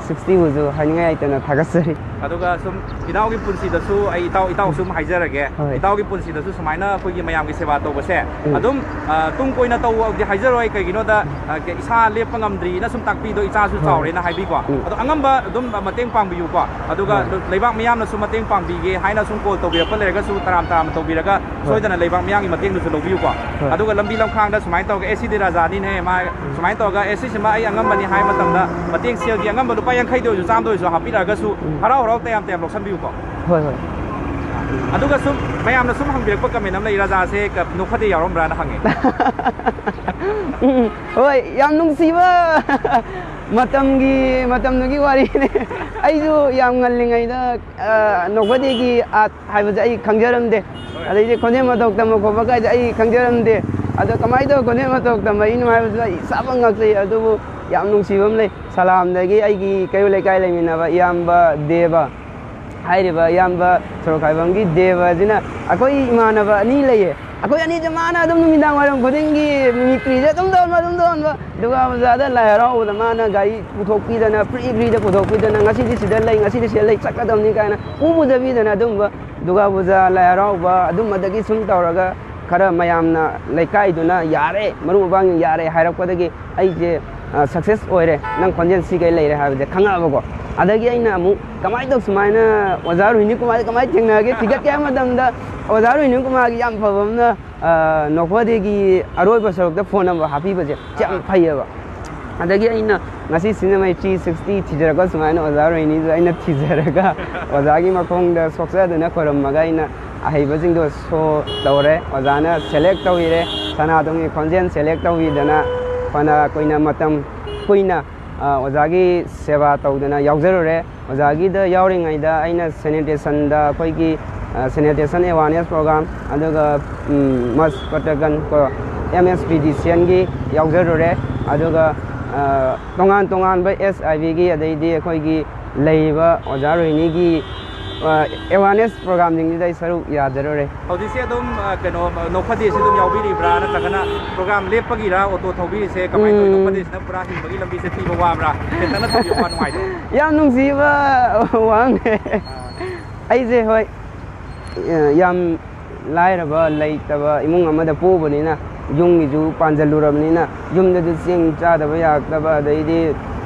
ꯁꯤꯛꯁꯇꯤꯕꯨꯁꯨ ꯍꯥꯏꯅꯤꯡꯉꯥꯏ ꯂꯩꯇꯅ ꯊꯥꯒꯠꯆꯔꯤ꯫ ꯑꯗꯨꯒ ꯁꯨꯝ ꯏꯅꯥꯎꯒꯤ ꯄꯨꯟꯁꯤꯗꯁꯨ ꯑꯩ ꯏꯇꯥꯎ, ꯏꯇꯥꯎ ꯁꯨꯝ ꯍꯥꯏꯖꯔꯒꯦ꯫ ꯍꯣꯏ꯫ ꯏꯇꯥꯎꯒꯤ ꯄꯨꯟꯁꯤꯗꯁꯨ ꯁꯨꯃꯥꯏꯅ ꯑꯩꯈꯣꯏꯒꯤ ꯃꯌꯥꯝꯒꯤ ꯁꯦꯕꯥ ꯇꯧꯕꯁꯦ ꯎꯝ꯫ ꯑꯗꯨꯝ, ꯑ, ꯇꯨꯡ ꯀꯣꯏꯅ ꯇꯧꯗꯤ ꯍꯥꯏꯖꯔꯣꯏ, ꯀꯩꯒꯤꯅꯣꯗ, ꯑ, ꯀ-, ꯏꯁꯥ ꯂꯦꯞꯄ ꯉꯝꯗ꯭ꯔꯤꯅ ꯁꯨꯝ ꯇꯥꯛꯄꯤꯗꯣ, ꯏꯆꯥꯁꯨ ꯍꯣꯏ꯫ ꯆꯥꯎꯔꯦꯅ ꯍꯥꯏꯕꯤꯀꯣ꯫ ꯎꯝ꯫ ꯑꯗꯣ ꯑꯉꯝꯕ ꯑꯗꯨꯝ ꯃꯇꯦꯡ ꯄꯥꯡꯕꯤꯌꯨꯀꯣ꯫ ꯑꯗꯨꯒ ꯍꯣꯏ꯫ ꯂꯩꯕꯥꯛ ꯃꯤꯌꯥꯝꯅꯁꯨ ꯃꯇꯦꯡ ꯄꯥꯡꯕꯤꯒꯦ ꯍꯥꯏꯅ ꯁꯨꯝ ꯀꯣꯜ ꯇꯧꯕꯤꯔꯛꯄ ꯂꯩꯔꯒꯁꯨ ꯇꯔꯥꯝ ꯇꯔꯥꯝꯅ ꯇꯧꯕꯤꯔꯒ ꯍꯣꯏ꯫ ꯁꯣꯏꯗꯅ ꯂꯩꯕꯥꯛ ꯃꯤꯌꯥꯝꯒꯤ ꯃꯇꯦꯡꯗꯨꯁꯨ ꯂꯧꯕꯤꯌꯨꯀꯣ꯫ ꯍꯣꯏ꯫ ꯑꯗꯨꯒ ꯂꯝꯕꯤ ꯂꯝꯈꯥꯡꯗ ꯁꯨꯃꯥꯏꯅ ꯇꯧꯔꯒ, "ꯑꯦ, ꯁꯤꯗꯤ ꯔꯥꯖꯥꯅꯤꯅꯦ, ꯃꯥ ꯎꯝ꯫ ꯁꯨꯃꯥꯏꯅ ꯇꯧꯔꯒ, ꯑꯦ, ꯁꯤꯁꯤꯃ ꯑꯩ ꯑꯉꯝꯕꯅꯤ" ꯍꯥꯏ ꯃꯇꯝꯗ ꯃꯇꯦꯡ ꯁꯦꯜꯒꯤ ꯑꯉꯝꯕ ꯂꯨꯄꯥ ꯌꯥꯡꯈꯩꯗ ꯑꯣꯏꯔꯁꯨ ꯆꯥꯝꯃꯗ ꯑꯣꯏꯔꯁꯨ ꯍꯥꯞꯄꯤꯔꯛꯑꯒꯁꯨ ꯎꯝ꯫ ꯍꯔꯥꯎ ꯍꯔꯥꯎ ꯇꯌꯥꯝ ꯇꯌꯥꯝ ꯂꯧꯁꯟꯕꯤꯌꯨꯀꯣ꯫ ꯍꯣꯏ, ꯍꯣꯏ꯫ ꯑꯗꯨꯒ ꯁꯨꯝ ꯃꯌꯥꯝꯅ ꯁꯨꯝ ꯍꯪꯕꯤꯔꯛꯄ ꯀꯃꯦꯟ ꯑꯃ ꯂꯩ, "ꯔꯥꯖꯥꯁꯦ ꯀ-, ꯅꯣꯛꯐꯗꯦ ꯌꯥꯎꯔꯝꯕ꯭ꯔꯥꯅ?" ꯍꯪꯉꯦ꯫ ꯎꯝ, ꯎꯝ꯫ ꯍꯣꯏ, ꯌꯥꯝ ꯅꯨꯡꯁꯤꯕ ꯃꯇꯝꯒꯤ, ꯃꯇꯝꯗꯨꯒꯤ ꯋꯥꯔꯤꯅꯦ꯫ ꯑꯩꯁꯨ ꯌꯥꯝ ꯉꯜꯂꯤꯉꯩꯗ, ꯑ, ꯅꯣꯛꯐꯗꯦꯒꯤ ꯑꯥꯔꯠ ꯍꯥꯏꯕꯁꯦ ꯑꯩ ꯈꯪꯖꯔꯝꯗꯦ꯫ ꯍꯣꯏ꯫ ꯑꯗꯩꯗꯤ ꯈꯣꯟꯖꯦꯜ ꯃꯇꯧ ꯇꯝꯕ ꯈꯣꯠꯄ ꯀꯥꯏꯁꯦ ꯑꯩ ꯈꯪꯖꯔꯝꯗꯦ꯫ ꯑꯗꯣ ꯀꯃꯥꯏꯅ ꯇꯧꯔ ꯈꯣꯟꯖꯦꯜ ꯃꯇꯧ ꯇꯝꯃꯛꯏꯅꯣ ꯍꯥꯏꯕꯁꯨ ꯑꯩ ꯏꯁꯥꯃꯛ ꯉꯛꯆꯩ꯫ ꯑꯗꯨꯕꯨ ꯌꯥꯝ ꯅꯨꯡꯁꯤꯕ ꯑꯃ ꯂꯩ꯫ ꯁꯂꯥꯝꯗꯒꯤ ꯑꯩꯒꯤ ꯀꯩꯔꯣꯜ ꯂꯩꯀꯥꯏ ꯂꯩꯃꯤꯟꯅꯕ ꯏꯌꯥꯝꯕ ꯗꯦꯕ ꯍꯥꯏꯔꯤꯕ ꯏꯌꯥꯝꯕ ꯁꯣꯔꯣꯛꯈꯥꯏꯕꯝꯒꯤ ꯗꯦꯕ ꯑꯁꯤꯅ ꯑꯩꯈꯣꯏ ꯏꯃꯥꯟꯅꯕ ꯑꯅꯤ ꯂꯩꯌꯦ꯫ ꯑꯩꯈꯣꯏ ꯑꯅꯤꯁꯦ ꯃꯥꯅ ꯑꯗꯨꯝ ꯅꯨꯃꯤꯗꯥꯡ ꯋꯥꯏꯔꯝ ꯈꯨꯗꯤꯡꯒꯤ ꯃꯤꯃꯤꯀ꯭ꯔꯤꯁꯦ ꯑꯗꯨꯝ ꯇꯧꯍꯟꯕ, ꯑꯗꯨꯝ ꯇꯧꯍꯟꯕ꯫ ꯗꯨꯔꯒꯥ ꯄꯨꯖꯥꯗ, ꯂꯥꯏ ꯍꯔꯥꯎꯕꯗ ꯃꯥꯅ ꯒꯥꯔꯤ ꯄꯨꯊꯣꯛꯄꯤꯗꯅ, ꯐ꯭ꯔꯤ ꯐ꯭ꯔꯤꯗ ꯄꯨꯊꯣꯛꯄꯤꯗꯅ, "ꯉꯁꯤꯗꯤ ꯁꯤꯗ ꯂꯩ, ꯉꯁꯤꯗꯤ ꯁꯤꯗ ꯂꯩ, ꯆꯠꯀꯗꯕꯅꯤ" ꯀꯥꯏꯅ ꯄꯨ ꯄꯨꯖꯕꯤꯗꯅ, ꯑꯗꯨꯝꯕ ꯗꯨꯔꯒꯥ ꯄꯨꯖꯥ, ꯂꯥꯏ ꯍꯔꯥꯎꯕ ꯑꯗꯨꯝꯕꯗꯒꯤ ꯁꯨꯝ ꯇꯧꯔꯒ ꯈꯔ ꯃꯌꯥꯝꯅ, ꯂꯩꯀꯥꯏꯗꯨꯅ "ꯌꯥꯔꯦ, ꯃꯔꯨꯞ ꯃꯄꯥꯡꯁꯤꯡ ꯌꯥꯔꯦ" ꯍꯥꯏꯔꯛꯄꯗꯒꯤ ꯑꯩꯁꯦ, ꯑ, ꯁꯛꯁꯦꯁ ꯑꯣꯏꯔꯦ, ꯅꯪ ꯈꯣꯟꯖꯦꯜ ꯁꯤꯈꯩ ꯂꯩꯔꯦ ꯍꯥꯏꯕꯁꯦ ꯈꯪꯉꯛꯑꯕꯀꯣ꯫ ꯑꯗꯒꯤ ꯑꯩꯅ ꯑꯃꯨꯛ ꯀꯃꯥꯏꯅ ꯇꯧ ꯁꯨꯃꯥꯏꯅ ꯑꯣꯖꯥ ꯔꯣꯍꯤꯅꯤ ꯀꯨꯃꯥꯔꯁꯦ ꯀꯃꯥꯏꯅ ꯊꯦꯡꯅꯒꯦ ꯊꯤꯒꯠꯀꯦ ꯍꯥꯏꯕ ꯃꯇꯝꯗ, ꯑꯣꯖꯥ ꯔꯣꯍꯤꯅꯤ ꯀꯨꯃꯥꯔꯒꯤ ꯌꯥꯝ ꯐꯕ ꯑꯃꯅ, ꯑ, ꯅꯣꯛꯐꯗꯦꯒꯤ ꯑꯔꯣꯏꯕ ꯁꯔꯨꯛꯇ ꯐꯣꯟ ꯅꯝꯕꯔ ꯍꯥꯞꯄꯤꯕꯁꯦ ꯌꯥꯝ ꯑꯥ꯫ ꯐꯩꯌꯦꯕ꯫ ꯑꯗꯒꯤ ꯑꯩꯅ ꯉꯁꯤ ꯁꯤꯟꯅꯃꯩ ꯊ꯭ꯔꯤ ꯁꯤꯛꯁꯇꯤ ꯊꯤꯖꯔꯒ, ꯁꯨꯃꯥꯏꯅ ꯑꯣꯖꯥ ꯔꯣꯍꯤꯅꯤꯗꯨ ꯑꯩꯅ ꯊꯤꯖꯔꯒ ꯑꯣꯖꯥꯒꯤ ꯃꯈꯣꯡꯗ ꯁꯣꯛꯆꯗꯨꯅ ꯈꯣꯏꯔꯝꯃꯒ ꯑꯩꯅ ꯑꯍꯩꯕꯁꯤꯡꯗꯣ ꯁꯣ ꯇꯧꯔꯦ꯫ ꯑꯣꯖꯥꯅ ꯁꯦꯂꯦꯛ ꯇꯧꯕꯤꯔꯦ꯫ ꯁꯅꯥꯇꯣꯝꯒꯤ ꯈꯣꯟꯖꯦꯜ ꯁꯦꯂꯦꯛ ꯇꯧꯕꯤꯗꯅ ꯐꯅ ꯀꯨꯏꯅ, ꯃꯇꯝ ꯀꯨꯏꯅ, ꯑ, ꯑꯣꯖꯥꯒꯤ ꯁꯦꯕꯥ ꯇꯧꯗꯅ ꯌꯥꯎꯖꯔꯨꯔꯦ꯫ ꯑꯣꯖꯥꯒꯤꯗ ꯌꯥꯎꯔꯤꯉꯩꯗ ꯑꯩꯅ ꯁꯦꯅꯤꯇꯦꯁꯟꯗ ꯑꯩꯈꯣꯏꯒꯤ, ꯑ, ꯁꯦꯅꯤꯇꯦꯁꯟ ꯑꯦꯋꯥꯔꯅꯦꯁ ꯄ꯭ꯔꯣꯒ꯭ꯔꯥꯝ, ꯑꯗꯨꯒ, ꯎꯝ, ꯃꯁ ꯄꯇꯀꯟ ꯀꯣ, ꯑꯦꯝ ꯑꯦꯁ ꯄꯤ ꯗꯤ ꯁꯤ ꯑꯦꯟꯒꯤ ꯌꯥꯎꯖꯔꯨꯔꯦ꯫ ꯑꯗꯨꯒ, ꯑ, ꯇꯣꯉꯥꯟ ꯇꯣꯉꯥꯟꯕ ꯑꯦꯁ ꯑꯥꯏ ꯕꯤꯒꯤ, ꯑꯗꯩꯗꯤ ꯑꯩꯈꯣꯏꯒꯤ ꯂꯩꯔꯤꯕ ꯑꯣꯖꯥ ꯔꯣꯍꯤꯅꯤꯒꯤ, ꯑ, ꯑꯦꯋꯥꯔꯅꯦꯁ ꯄ꯭ꯔꯣꯒ꯭ꯔꯥꯝꯁꯤꯡꯁꯤꯗ ꯑꯩ ꯁꯔꯨꯛ ꯌꯥꯖꯔꯨꯔꯦ꯫ ꯍꯧꯖꯤꯛꯁꯦ ꯑꯗꯨꯝ, ꯑ, ꯀꯩꯅꯣ, ꯅꯣꯛꯐꯗꯦꯁꯦ ꯑꯗꯨꯝ ꯌꯥꯎꯕꯤꯔꯤꯕ꯭ꯔꯥ? ꯅꯠꯇ꯭ꯔꯒꯅ ꯄ꯭ꯔꯣꯒ꯭ꯔꯥꯝ ꯂꯦꯞꯄꯒꯤꯔꯥ, ꯑꯣꯇꯣ ꯊꯧꯕꯤꯔꯤꯁꯦ? ꯀꯃꯥꯏꯅ ꯇꯧꯋꯤ? ꯎꯝ꯫ ꯅꯣꯛꯐꯗꯦꯁꯤꯅ ꯄꯨꯔꯥ ꯍꯤꯡꯕꯒꯤ ꯂꯝꯕꯤꯁꯦ ꯊꯤꯕ ꯋꯥꯕ꯭ꯔꯥ? ꯇꯦꯟꯇꯛꯅ ꯊꯝꯕꯤꯌꯨ, ꯋꯥ ꯅꯨꯡꯉꯥꯏꯇꯦ꯫ ꯌꯥꯝ ꯅꯨꯡꯁꯤꯕ ꯋꯥꯍꯪꯅꯦ꯫ ꯑꯥ꯫ ꯑꯩꯁꯦ, ꯍꯣꯏ, ꯑ, ꯌꯥꯝ ꯂꯥꯏꯔꯕ, ꯂꯩꯇꯕ ꯏꯃꯨꯡ ꯑꯃꯗ ꯄꯣꯛꯎꯕꯅꯤꯅ, ꯌꯨꯝꯒꯤꯁꯨ ꯄꯥꯟꯁꯤꯜꯂꯨꯔꯕꯅꯤꯅ, ꯌꯨꯝꯗꯁꯨ ꯆꯦꯡ ꯆꯥꯗꯕ ꯌꯥꯔꯛꯇꯕ, ꯑꯗꯩꯗꯤ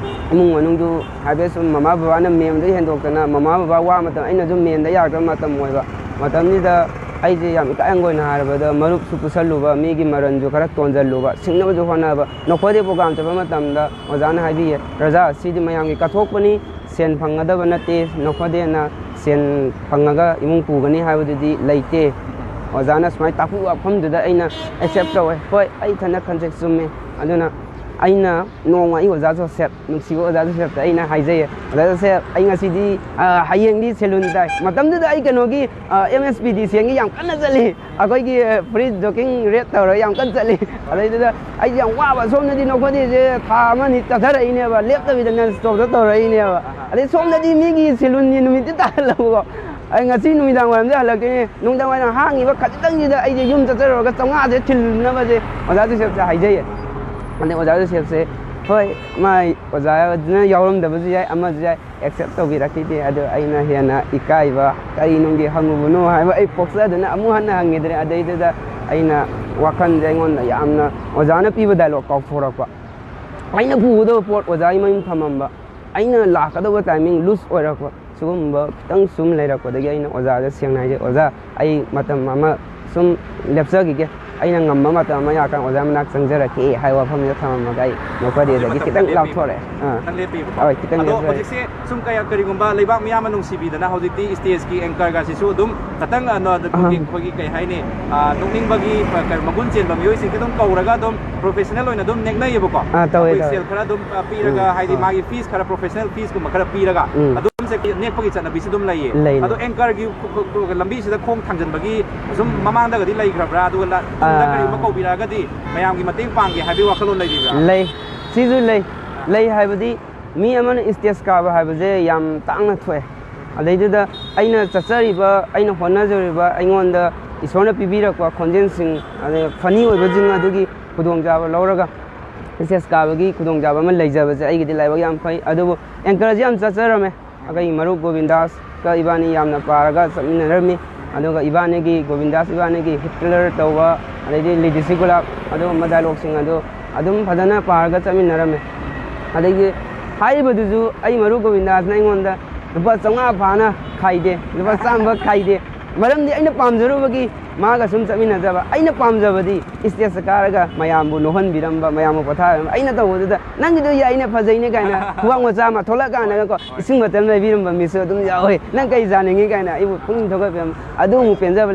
ꯏꯃꯨꯡ ꯃꯅꯨꯡꯁꯨ ꯍꯥꯏꯐꯦꯠ ꯁꯨꯝ ꯃꯃꯥ ꯕꯕꯥꯅ ꯃꯦꯝꯗꯒꯤ ꯍꯦꯟꯗꯣꯛꯇꯅ, ꯃꯃꯥ ꯕꯕꯥ ꯋꯥ ꯃꯇꯝ, ꯑꯩꯅꯁꯨ ꯃꯦꯟꯗ ꯌꯥꯔꯛꯇꯕ ꯃꯇꯝ ꯑꯣꯏꯕ꯫ ꯃꯇꯝꯁꯤꯗ ꯑꯩꯁꯦ ꯌꯥꯝ ꯏꯀꯥꯏ ꯍꯪꯒꯣꯏꯅ ꯍꯥꯏꯔꯕꯗ, ꯃꯔꯨꯞꯁꯨ ꯄꯨꯁꯜꯂꯨꯕ, ꯃꯤꯒꯤ ꯃꯔꯟꯁꯨ ꯈꯔ ꯇꯣꯟꯖꯜꯂꯨꯕ, ꯁꯤꯡꯅꯕꯁꯨ ꯍꯣꯠꯅꯕ꯫ ꯅꯣꯛꯐꯗꯦ ꯄ꯭ꯔꯣꯒ꯭ꯔꯥꯝ ꯆꯠꯄ ꯃꯇꯝꯗ ꯑꯣꯖꯥꯅ ꯍꯥꯏꯕꯤꯌꯦ, "ꯔꯖꯥ, ꯁꯤꯗꯤ ꯃꯌꯥꯝꯒꯤ ꯀꯠꯊꯣꯛꯄꯅꯤ, ꯁꯦꯟ ꯐꯪꯒꯗꯕ ꯅꯠꯇꯦ, ꯅꯣꯛꯐꯗꯦꯅ ꯁꯦꯟ ꯐꯪꯉꯒ ꯏꯃꯨꯡ ꯄꯨꯒꯅꯤ ꯍꯥꯏꯕꯗꯨꯗꯤ ꯂꯩꯇꯦ"꯫ ꯑꯣꯖꯥꯅ ꯁꯨꯃꯥꯏꯅ ꯇꯥꯛꯄꯤꯕ ꯋꯥꯐꯝꯗꯨꯗ ꯑꯩꯅ ꯑꯦꯛꯁꯦꯞ ꯇꯧꯋꯦ꯫ ꯍꯣꯏ, ꯑꯩ ꯏꯊꯟꯗ ꯈꯟꯖꯦ ꯆꯨꯝꯃꯦ꯫ ꯑꯗꯨꯅ ꯑꯩꯅ ꯅꯣꯡꯃ ꯑꯩ ꯑꯣꯖꯥ ꯖꯣꯁꯦꯞ, ꯅꯨꯡꯁꯤꯕ ꯑꯣꯖꯥ ꯖꯣꯁꯦꯞꯇ ꯑꯩꯅ ꯍꯥꯏꯖꯩꯌꯦ, "ꯑꯣꯖꯥ ꯖꯣꯁꯦꯞ, ꯑꯩ ꯉꯁꯤꯗꯤ, ꯑ, ꯍꯌꯦꯡꯗꯤ ꯁꯦꯂꯨꯟ ꯇꯥꯏ"꯫ ꯃꯇꯝꯗꯨꯗ ꯑꯩ ꯀꯩꯅꯣꯒꯤ, ꯑ, ꯑꯦꯝ ꯑꯦꯁ ꯄꯤ ꯗꯤ ꯁꯤ ꯑꯦꯟꯒꯤ ꯌꯥꯝ ꯀꯟꯅ ꯆꯠꯂꯤ꯫ ꯑꯩꯈꯣꯏꯒꯤ, ꯑ, ꯐꯨꯔꯤꯠ ꯖꯣꯀꯤꯡ ꯔꯦꯠ ꯇꯧꯔꯒ ꯌꯥꯝ ꯀꯟꯅ ꯆꯠꯂꯤ꯫ ꯑꯗꯩꯗꯨꯗ ꯑꯩꯁꯦ ꯌꯥꯝ ꯋꯥꯕ, ꯁꯣꯝꯗꯗꯤ ꯅꯣꯛꯐꯗꯦꯁꯦ ꯊꯥ ꯑꯃ ꯑꯅꯤ ꯆꯠꯊꯔꯛꯏꯅꯦꯕ, ꯂꯦꯞꯇꯕꯤꯗ ꯅꯟ ꯁ꯭ꯇꯣꯞꯇ ꯇꯧꯔꯛꯏꯅꯦꯕ꯫ ꯑꯗꯩ ꯁꯣꯝꯗꯗꯤ ꯃꯤꯒꯤ ꯁꯦꯂꯨꯟꯒꯤ ꯅꯨꯃꯤꯠꯇꯤ ꯇꯥꯍꯜꯂꯕꯀꯣ꯫ ꯑꯩ ꯉꯁꯤ ꯅꯨꯃꯤꯗꯥꯡ ꯋꯥꯏꯔꯝꯗ ꯍꯜꯂꯛꯇꯣꯏꯅꯦ꯫ ꯅꯨꯡꯗꯥꯡ ꯋꯥꯏꯔꯝ ꯍꯥꯡꯉꯤꯕ ꯈꯖꯤꯛꯇꯪꯁꯤꯗ ꯑꯩꯁꯦ ꯌꯨꯝ ꯆꯠꯆꯔꯨꯔꯒ ꯆꯥꯝꯃꯉꯥꯁꯦ ꯊꯤꯜꯅꯕꯁꯦ ꯑꯣꯖꯥ ꯖꯣꯁꯦꯞꯁꯦ ꯍꯥꯏꯖꯩꯌꯦ꯫ ꯑꯗꯩ ꯑꯣꯖꯥ ꯖꯣꯁꯦꯞꯁꯦ, ꯍꯣꯏ, ꯃꯥꯏ ꯑꯣꯖꯥꯗꯨꯅ ꯌꯥꯎꯔꯝꯗꯕꯁꯨ ꯌꯥꯏ, ꯑꯃꯁꯨ ꯌꯥꯏ, ꯑꯦꯛꯁꯦꯞ ꯇꯧꯕꯤꯔꯛꯈꯤꯗꯦ꯫ ꯑꯗꯣ ꯑꯩꯅ ꯍꯦꯟꯅ ꯏꯀꯥꯏꯕ, ꯀꯔꯤ ꯅꯨꯡꯒꯤ ꯍꯪꯉꯨꯕꯅꯣ ꯍꯥꯏꯕ ꯑꯩ ꯄꯣꯛꯆꯗꯨꯅ ꯑꯃꯨꯛ ꯍꯟꯅ ꯍꯪꯈꯤꯗ꯭ꯔꯦ꯫ ꯑꯗꯩꯗꯨꯗ ꯑꯩꯅ ꯋꯥꯈꯜꯁꯦ ꯑꯩꯉꯣꯟꯗ ꯌꯥꯝꯅ ꯑꯣꯖꯥꯅ ꯄꯤꯕ ꯗꯥꯏꯂꯣꯛ ꯀꯥꯎꯊꯣꯔꯛꯄ, ꯑꯩꯅ ꯄꯨꯒꯗꯕ ꯄꯣꯠ ꯑꯣꯖꯥꯒꯤ ꯃꯌꯨꯝ ꯊꯝꯃꯝꯕ, ꯑꯩꯅ ꯂꯥꯛꯀꯗꯕ ꯇꯥꯏꯃꯤꯡ ꯂꯨꯖ ꯑꯣꯏꯔꯛꯄ, ꯁꯤꯒꯨꯝꯕ ꯈꯤꯇꯪ ꯁꯨꯝ ꯂꯩꯔꯛꯄꯗꯒꯤ ꯑꯩꯅ ꯑꯣꯖꯥꯗ ꯁꯦꯡꯅ ꯍꯥꯏꯖꯩ, "ꯑꯣꯖꯥ, ꯑꯩ ꯃꯇꯝ ꯑꯃ ꯁꯨꯝ ꯂꯦꯞꯆꯈꯤꯒꯦ, ꯑꯩꯅ ꯉꯝꯕ ꯃꯇꯝ ꯑꯃ ꯌꯥꯔꯀꯥꯟꯗ ꯑꯣꯖꯥ ꯃꯅꯥꯛ ꯆꯪꯖꯔꯛꯀꯦ ꯍꯥꯏꯕ ꯋꯥꯐꯝꯗꯨꯗ ꯊꯝꯃꯝꯃꯒ ꯑꯩ ꯅꯣꯛꯐꯗꯦꯗꯒꯤ ꯈꯤꯇꯪ ꯂꯥꯞꯊꯣꯔꯛꯑꯦ꯫ ꯑꯥ꯫ ꯅꯪ ꯂꯦꯞꯄꯤꯕꯀꯣ꯫ ꯍꯣꯏ, ꯈꯤꯇꯪ ꯑꯗꯣ ꯂꯦꯞꯊꯣꯔꯛꯑꯦ꯫ ꯍꯧꯖꯤꯛꯁꯦ ꯁꯨꯝ ꯀꯌꯥ ꯀꯔꯤꯒꯨꯝꯕ ꯂꯩꯕꯥꯛ ꯃꯤꯌꯥꯝꯅ ꯅꯨꯡꯁꯤꯕꯤꯗꯅ ꯍꯧꯖꯤꯛꯇꯤ stageꯀꯤ anchorꯒꯁꯤꯁꯨ ꯑꯗꯨꯝ ꯈꯇꯪ ꯑ, ꯅ- ꯑꯩꯈꯣꯏꯒꯤ ꯑꯍꯝ꯫ ꯑꯩꯈꯣꯏꯒꯤ ꯀꯩ ꯍꯥꯏꯅꯤ, ꯑ, ꯅꯣꯛꯅꯤꯡꯕꯒꯤ ꯑ, ꯀꯩ- ꯃꯒꯨꯟ ꯆꯦꯟꯕ ꯃꯤꯑꯣꯏꯁꯤꯡꯁꯦ ꯑꯗꯨꯝ ꯀꯧꯔꯒ ꯑꯗꯨꯝ professional ꯑꯣꯏꯅ ꯑꯗꯨꯝ ꯅꯦꯛꯅꯩꯌꯦꯕꯀꯣ꯫ ꯑꯥ, ꯇꯧꯋꯦ, ꯑꯩꯈꯣꯏ ꯇꯧꯋꯦ꯫ ꯁꯦꯜ ꯈꯔ ꯑꯗꯨꯝ ꯑ, ꯄꯤꯔꯒ ꯎꯝ, ꯍꯥꯏꯗꯤ ꯑꯥ꯫ ꯃꯥꯒꯤ fees ꯈꯔ professional feesꯀꯨꯝꯕ ꯈꯔ ꯄꯤꯔꯒ ꯎꯝ꯫ ꯑꯗꯨꯝ ꯁꯦ ꯅꯦꯛꯄꯒꯤ ꯆꯠꯅꯕꯤꯁꯨ ꯑꯗꯨꯝ ꯂꯩꯌꯦ꯫ ꯂꯩ, ꯑꯗꯣ ꯂꯩ꯫ anchorꯒꯤ ꯈꯨ- ꯈꯨ- ꯈꯨ- ꯂꯝꯕꯤꯁꯤꯗ ꯈꯣꯡ ꯊꯥꯡꯖꯟꯕꯒꯤ ꯁꯨꯝ ꯃꯃꯥꯡꯗꯒꯗꯤ ꯂꯩꯈ꯭ꯔꯕ꯭ꯔꯥ? ꯑꯗꯨꯒ ꯂ- ꯇꯨꯡꯗ ꯑꯥ꯫ ꯀꯔꯤꯒꯨꯝꯕ ꯀꯧꯕꯤꯔꯛꯑꯒꯗꯤ ꯃꯌꯥꯝꯒꯤ ꯃꯇꯦꯡ ꯄꯥꯡꯒꯦ ꯍꯥꯏꯕꯒꯤ ꯋꯥꯈꯜꯂꯣꯟ ꯂꯩꯕꯤꯕ꯭ꯔꯥ? ꯂꯩ꯫ ꯁꯤꯁꯨ ꯂꯩ꯫ ꯂꯩ ꯍꯥꯏꯕꯗꯤ ꯃꯤ ꯑꯃꯅ stage ꯀꯥꯕ ꯍꯥꯏꯕꯁꯦ ꯌꯥꯝ ꯇꯥꯡꯅ ꯊꯣꯛꯑꯦ꯫ ꯑꯗꯩꯗꯨꯗ ꯑꯩꯅ ꯆꯠꯆꯔꯤꯕ, ꯑꯩꯅ ꯍꯣꯠꯅꯖꯔꯤꯕ, ꯑꯩꯉꯣꯟꯗ ꯏꯁꯣꯔꯅ ꯄꯤꯕꯤꯔꯛꯄ ꯈꯣꯟꯖꯦꯜꯁꯤꯡ, ꯑꯗꯩ funny ꯑꯣꯏꯕꯁꯤꯡ ꯑꯗꯨꯒꯤ ꯈꯨꯗꯣꯡꯆꯥꯕ ꯂꯧꯔꯒ stage ꯀꯥꯕꯒꯤ ꯈꯨꯗꯣꯡꯆꯥꯕ ꯑꯃ ꯂꯩꯖꯕꯁꯦ ꯑꯩꯒꯤꯗꯤ ꯂꯥꯏꯕꯛ ꯌꯥꯝ ꯐꯩ꯫ ꯑꯗꯨꯕꯨ anchorꯁꯦ ꯌꯥꯝ ꯆꯠꯆꯔꯝꯃꯦ꯫ ꯑꯩꯈꯣꯏꯒꯤ ꯃꯔꯨꯞ ꯒꯣꯕꯤꯟꯗꯥꯁꯀ ꯏꯕꯥꯅꯤ ꯌꯥꯝꯅ ꯄꯥꯔꯒ ꯆꯠꯃꯤꯟꯅꯔꯝꯃꯤ꯫ ꯑꯗꯨꯒ ꯏꯕꯥꯅꯤꯒꯤ, ꯒꯣꯕꯤꯟꯗꯥꯁ ꯏꯕꯥꯅꯤꯒꯤ Hitler ꯇꯧꯕ, ꯑꯗꯩꯗꯤ ꯂꯤꯗꯤꯁꯤ ꯒꯨꯂꯥꯞ, ꯑꯗꯨꯒꯨꯝꯕ dialogueꯁꯤꯡ ꯑꯗꯨ ꯑꯗꯨꯝ ꯐꯖꯅ ꯄꯥꯔꯒ ꯆꯠꯃꯤꯟꯅꯔꯝꯃꯦ꯫ ꯑꯗꯒꯤ ꯍꯥꯏꯔꯤꯕꯗꯨꯁꯨ ꯑꯩ ꯃꯔꯨꯞ ꯒꯣꯕꯤꯟꯗꯥꯁꯅ ꯑꯩꯉꯣꯟꯗ ꯂꯨꯄꯥ ꯆꯥꯝꯃꯉꯥ ꯐꯥꯅ ꯈꯥꯏꯗꯦ, ꯂꯨꯄꯥ ꯆꯥꯝꯃ ꯈꯥꯏꯗꯦ꯫ ꯃꯔꯝꯗꯤ ꯑꯩꯅ ꯄꯥꯝꯖꯔꯨꯕꯒꯤ ꯃꯥꯒ ꯁꯨꯝ ꯆꯠꯃꯤꯟꯅꯖꯕ꯫ ꯑꯩꯅ ꯄꯥꯝꯖꯕꯗꯤ stageꯇ ꯀꯥꯔꯒ ꯃꯌꯥꯝꯕꯨ ꯅꯣꯛꯍꯟꯕꯤꯔꯝꯕ, ꯃꯌꯥꯝꯕꯨ ꯄꯣꯊꯥꯍꯟꯕ꯫ ꯑꯩꯅ ꯇꯧꯕꯗꯨꯗ "ꯅꯪꯒꯤꯗꯣ ꯌꯥꯏꯅꯦ, ꯐꯖꯩꯅꯦ" ꯀꯥꯏꯅ ꯈꯨꯕꯥꯛ ꯃꯆꯥ ꯑꯃ ꯊꯣꯛꯂꯛꯀꯥꯟꯗꯒꯀꯣ ꯏꯁꯤꯡ bottle ꯂꯩꯕꯤꯔꯝꯕ ꯃꯤꯁꯨ ꯑꯗꯨꯝ ꯌꯥꯎꯋꯦ꯫ "ꯅꯪ ꯀꯩ ꯆꯥꯅꯤꯡꯉꯤ?" ꯀꯥꯏꯅ ꯑꯩꯕꯨ ꯄꯨꯛꯅꯤꯡ ꯊꯧꯒꯠꯄꯤꯔꯝꯕ꯫ ꯑꯗꯨ ꯑꯃꯨꯛ ꯄꯦꯟꯖꯕ ꯂꯩ꯫